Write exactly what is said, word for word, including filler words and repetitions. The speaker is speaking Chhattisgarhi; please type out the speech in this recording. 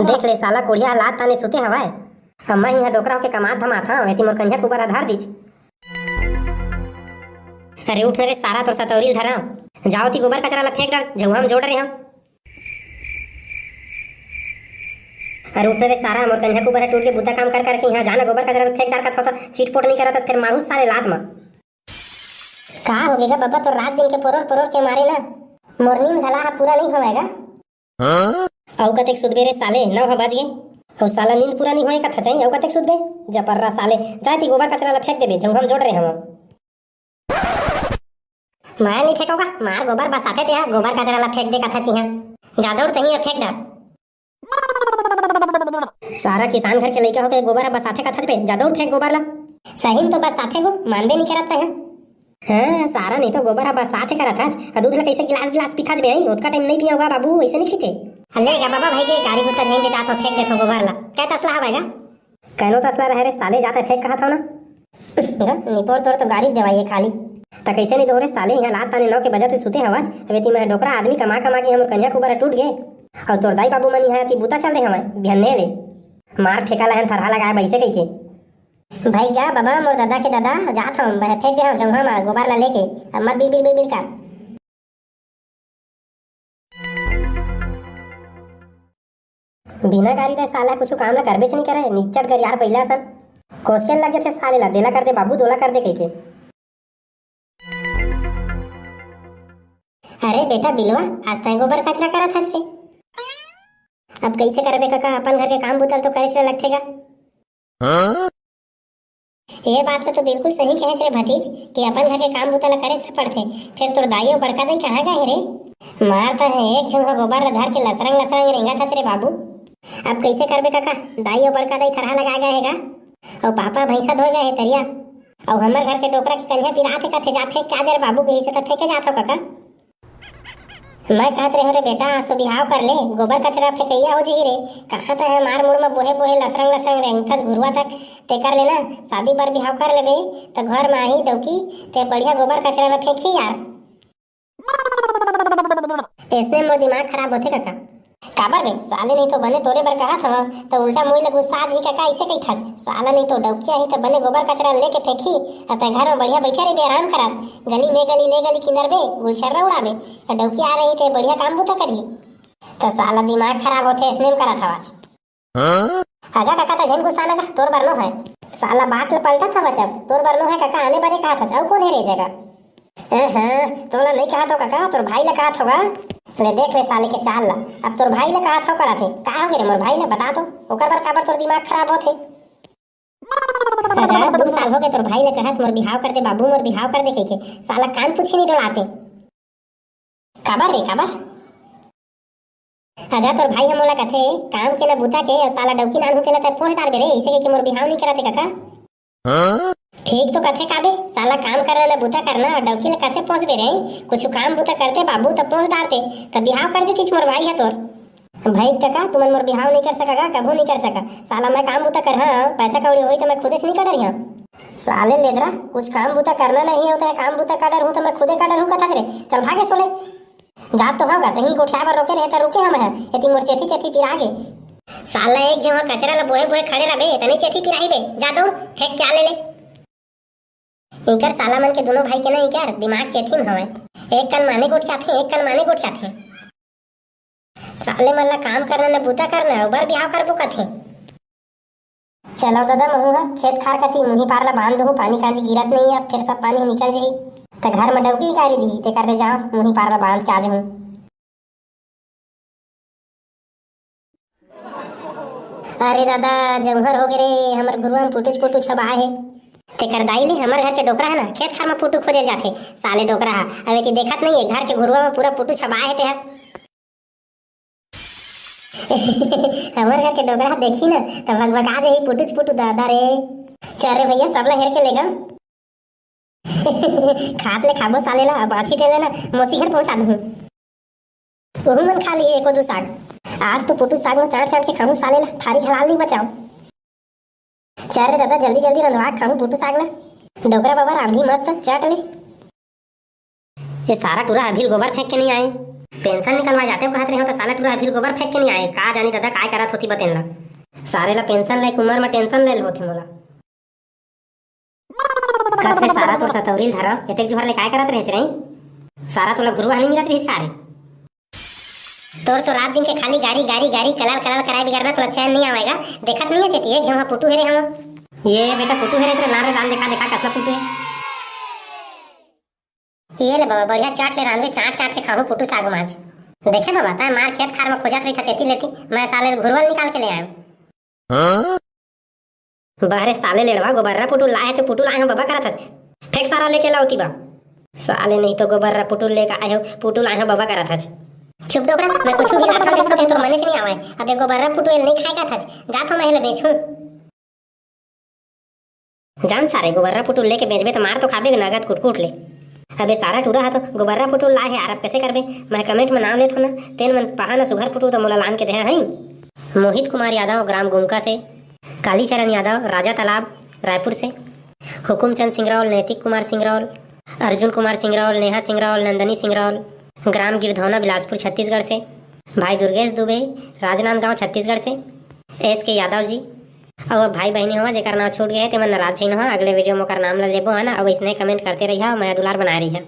देख ले साला, कोढ़िया ह लात ताने सुते हवय। अब मैं इहाँ डोकरा होके कमात धमात हंव, एती मोर कनिहा कुबर ह धर दीच। अरे उठ न रे सारा, तोर सतौरी ल धरंव। जाओ ती गोबर कचरा ल फेंक डार, झउहा म जोड़ रहे हम। अरे उठ न रे सारा, मोर कनिहा कुबर ह टूट के बुता काम कर करके इहाँ जाना गोबर कचरा ल फेंक डार कथव त चिटपोट नइ करत त फेर मारू साले लात म। का होगे गा बबा, तोर रात दिन के पोरोर पोरोर के मारे ना मोर नींद घला ह पूरा नइ होवय गा। अउ कतेक सुतबे रे साले, नौ ह बज गे। अउ साला नींद पूरा नइ होय कथा चाही, अउ कतेक सुतबे? जबर्रा साले, जाय ती गोबर कचरा ल फेंक देबे, झउहा म जोड़ रहे हम। मैं नइ फेंकव गा, मार गोबर बसाथे ते ह, गोबर कचरा ल फेंक दे कथा चिहा। जा दउड़ तहीं ह फेंक डार। सारा किसान घर के लइका होके गोबर ह बसाथे कथा बे, जा दउड़ फेंक गोबर ल। सही म तो बसाथे गो, मानबे नइ करत तैं ह। हाँ, सारा नहीं तो गोबर ह बसाथे करत हस, अ दूध ल कइसे गिलास गिलास पीथस बे, ओतका टाइम नइ पियव गा बाबू, अइसे नइ पीते। अ ले गा बाबा भाई के गाड़ी गुत्ता झेंग के जात हो, फेंक देथो गोबर ल। कै तसला हवय गा? कइनो तसला रहे रे साले, जात फेंक कहत हव ना। गा, निपोर तोर तो गाड़ी देवाई है खाली। त कइसे नइ दो रे साले, इहाँ लात ताने नौ के बजत ले सुते हवच, अबे ती मैं डोकरा आदमी कमा कमा के हमर कनिहा कुबर ह टूट गे। अउ तोर दाई बाबू मन इहाँ एती बुता चल दे हवय, बिहन्ने ले। मार ठेका लहन थरहा लगाए बइसे कहिके। भाई गा बाबा, मोर ददा के ददा, जात हंव, मैं फेंक दे हंव झउहा म गोबर ला लेके, अब मत बिड़बिड़ बिड़बिड़ कर। बिना गारी दे साला कुछु काम ला करबेच नइ करे, निच्चट गरियार बइला असन। कोसके लग जथे साले ला, देला कर दे बाबू, दोला कर दे कहिके। अरे बेटा बिलवा, आज तैं गोबर कचरा करत हस रे। अब कइसे करबे कका, अपन घर के काम बुता ल तो करेच ला लगथे गा। ए बात ल तो बिल्कुल सही कहेच रे भतीज कि अपन घर के काम बुता ल करेच ला पड़थे। फेर तोर दाई अउ बड़का दाई कहाँ गए हे रे? मार त है एक झन ह गोबर ल धर के लसरंग लसरंग रेंगत हस रे बाबू। अब कइसे करबे कका, दाई अउ बड़का दाई थरहा लगा गए हे गा, अउ पापा भैंसा धोए गए हे तरिया, अउ हमर घर के डोकरा के कनिहा पिरात हे कथे, जा फेंक के आ जा रे बाबू, कहिसे त फेंके जात हो कका। मैं कहत रेहो रे बेटा, आसो बिहाव कर ले, गोबर कचरा फेंकइया हो जही रे। कहाँ तैं ह मार मुड़ म बोहे बोहे लसरंग लसरंग रेंगथस घुरुवा तक, तेकर ले ना शादी बर बिहाव कर लेबे, त घर म आही डौकी, ते बढ़िया गोबर कचरा ल फेंकही यार। एसने मोर दिमाग खराब होथे कका। काबर बे? साले नहीं तो बने तोरे बर कहत हवं, त उल्टा मोई ल गुस्सा आ जही कका, अइसे कहिथच। साला नहीं तो डौकी आही त बने गोबर कचरा लेके फेंकही, अ तैं घर म बढ़िया बइठे रहिबे, आराम करत। गली में गली ले गली किंदरबे, गुलछर्रा उड़ाबे, अ डौकी आ रही ते बढ़िया काम बुता करही। त साला दिमाग खराब होथे, अइसने म करत हवच। अगा कका, त झन गुस्सा न गा, तोर बर नो है। साला बात ल पलटत हवच अब, तोर बर नो है कका, आने बरे कहत हच, अउ कोन हे रे जगह? हाँ, तोला नइ कहत हो कका, तोर भाई ल कहत हो गा। ले देख ले साले के चाल ल, अब तोर भाई ल कहत हो करत हे। का होगे रे मोर भाई ल, बता तो, ओकर बर काबर तोर दिमाग खराब होथे? अरे, दू साल होगे तोर भाई ल कहत, "मोर बिहाव कर दे बाबू, मोर बिहाव कर दे," कहिके, साला कान पूछी नइ डोलाते। काबर रे, काबर? अगर तोर भाई ह मोला कथे, "काम के न बूता के, अउ साला डौकी नान होथे ला तैं पोंछ डारबे रे," अइसे कहिके मोर बिहाव नइ करत हे कका। ठीक तो कथे का बे, साला काम करना न बूता करना, अउ डौकी ल कइसे पोंछबे रे? कुछु काम बूता करते बाबू, त पोंछ डारते, त बिहाव कर देतिस मोर भाई ह तोर। भाई कका, तुमन मोर बिहाव नइ कर सका गा, कभू नइ कर सका। साला मैं काम बूता करहूँ, पैसा कौड़ी होही त मैं खुदेच नइ कर डरिहूँ। साले लेदरा, कुछ काम बूता करना नहीं होता है, काम बूता कर डरहूँ त मैं खुदे कर डरहूँ कथस रे। चल भागे सोले। जात तो हव गा, तहीं गोठियाए बर रोके रहे त रुके हंव मैं, एती मोर चेथी चेथी पिरा गे। साला एक झन कचरा ल बोहे बोहे खड़े रहिबे, तनी चेथी पिराही बे, जा दौड़, फेंक के आ ले ले। इकर साला मन के दुनों भाई के ना इकर दिमाग चेथी म हवय। एक कन माने गोठियाथे, एक कन माने गोठियाथे। साले मन ला काम करना न बूता करना, अउ बर बिहाव करबो कथे। चलव ददा, महूँ ह खेत खार कती मुही पार ला बांध दूहूँ, पानी कांजी गिरत नइ हे, अब फेर सब पानी निकल जही। त घर म डौकी गारी दिही, तेकर ले जाव, मुही पार ला बांध के आ जहूँ। अरे दादा, जौहर हो गे रे, हमर घुरुवा म पुटुच पुटुच हबाय हे। तेकर दाई ले हमर घर के डोकरा ह ना, खेत खार म पुटु खोजे जाथे, साले डोकरा ह। अब एती देखत नइ हे, घर के घुरुवा म पूरा पुटुच हबाय हे तेहा। हमर घर के डोकरा ह देखही ना, त भगभगा जही पुटुच पुटु दादा रे। चल रे भैया, सबला हेर के लेगा। खात ले खाबो साले ला, अब आछी तेल ना मोसी घर पहुंचा दूं। ओहू मन खा ली एको दू साग। आज तो पुटू साग में चाट चाट के खाहूं साले ला, थारी घलाल नहीं बचाओ। चल रे दादा, जल्दी जल्दी रंधवा खाहूं पुटू साग ला। डोकरा बाबा रांधी मस्त चट ले। ये सारा टूरा अभी गोबर फेंक के नहीं आए। पेंशन निकलवा जाते कहत रहे हो तो साला टूरा अभी गोबर फेंक के नहीं आए। का जानी दादा काय करत होती बतेन ला। सारे ला पेंशन लायक उम्र में टेंशन ले होती मोला। कस रे सारा तोर सतौरी ल धरा, एतेक जुहर ले काय करत रहे रही? सारा तोला घुरुआ नहीं मिलत रही का रे? तोर तो रात दिन के खाली गारी, गारी, गारी, कलाल, कलाल कराए बिगर ना तोला चैन नहीं आवेगा। देखत नहीं है चेती, एक झोंका पुटू हेरे हम। ये बेटा पुटू हेरे से लारे राम देखा, देखा कसला पुटू है। ये ले बाबा, बढ़िया चाट ले रांधवे, चाट चाट के खाहू पुटू साग माछ। देखे बाबा, तै मार खेत खार में खोजत रही था चेती लेती, मैं साले घुरुआ ल निकाल के ले आयो। बहरे साले लेड़वा, गोबर्रा पुटू लाए हच, पुटू लाए हो बाबा करत हच। फेंक सारा लेके लाओ ती बा। साले नहीं तो गोबर्रा पुटू लेके आए हो, पुटू लाए हो बाबा करत हच। चुप डोकरा, मैं कुछ भी लाता देखो थे तोर मने से नहीं आवे। अबे गोबर्रा पुटू एल नहीं खाए का था। जा तो मैं ले बेचूं। जान सारे गोबर्रा पुटू लेके बेचबे तो मार तो खाबे नगद कुटकुट ले। अबे सारा टूरा हा तो गोबर्रा पुटू लाए है यार, अब कैसे करबे? मैं कमेंट में नाम लेत हो ना, तेन मन पहा ना सुघर पुटू तो मोला लान के देहा है। मोहित कुमार यादव ग्राम गुमका से, कालीचरण यादव राजा तालाब रायपुर से, हुकुमचंद सिंगरौल, नैतिक कुमार सिंगरौल, अर्जुन कुमार सिंगरौल, नेहा सिंगरौल, नंदनी सिंगरौल, ग्राम गिरधौना बिलासपुर छत्तीसगढ़ से, भाई दुर्गेश दुबे राजनांदगांव छत्तीसगढ़ से, एस के यादव जी। अउ अब भाई बहिनी होवा जेकर नाम छूट गए हे तेमन नाराज झिन हो, अगले वीडियो में ओकर नाम ला लेबो है ना। अब इसने कमेंट करते रहिहा, मैं दुलार बनाए रहिहा।